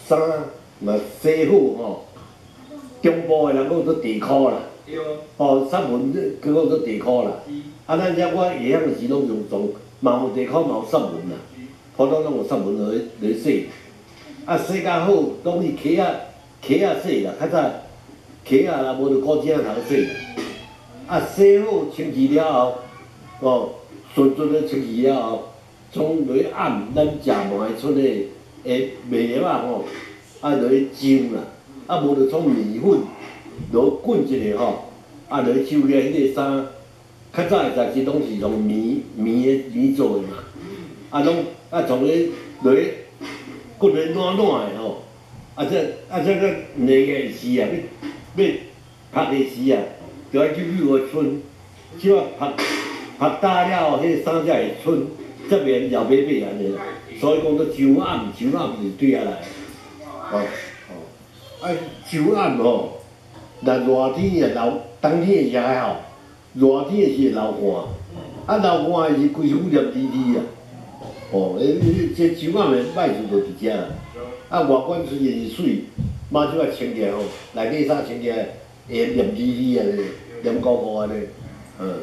衫若洗好吼，中部的人講做地箍啦，哦，雪文閣講做地箍啦。啊，咱遮我會曉的時攏用從嘛有地箍，嘛有雪文啦，普通攏有雪文落去落洗。啊，洗較好，攏是溪仔溪仔洗啦，較早溪仔啦，無就古井頭洗。啊，洗好清氣了後，哦，順順的清氣了後，創落去按咱食糜出的的麥粒仔吼，啊落去上啦，啊無就創麵粉落滾一下吼，啊落去手起來彼个衫，較早的材質攏是用棉棉的棉做的嘛，啊攏啊從咧落去滾咧軟軟的吼，啊這啊這個捏的時啊，欲欲曝的時啊，就愛久久予伸，這擺曝曝焦了後，彼个衫才會伸，才袂搖擺擺按呢啦。所以講做上暗，上暗是對遐來。哦哦，啊上暗吼，若熱天啊流，冬天的時還好，熱天的時會流汗，啊流汗的時規身黏滋滋啊。哦，欸，這上暗的歹處就佇遮啦。啊外觀雖然是媠，馬上仔穿起來吼，內底衫穿起來會黏滋滋按呢，黏糊糊按呢，嗯。